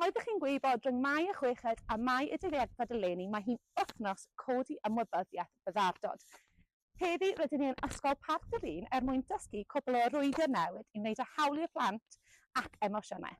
Oeddech chi'n gwybod rhwng Mai y chweched a Mai y deuddegfed eleni mae hi'n wythnos codi ymwybyddiaeth byddardod. Heddi rydyn ni yn Ysgol Parc yr Un er mwyn dysgu cwpl o arwyddion newydd i wneud â hawliau plant ac emosiynau.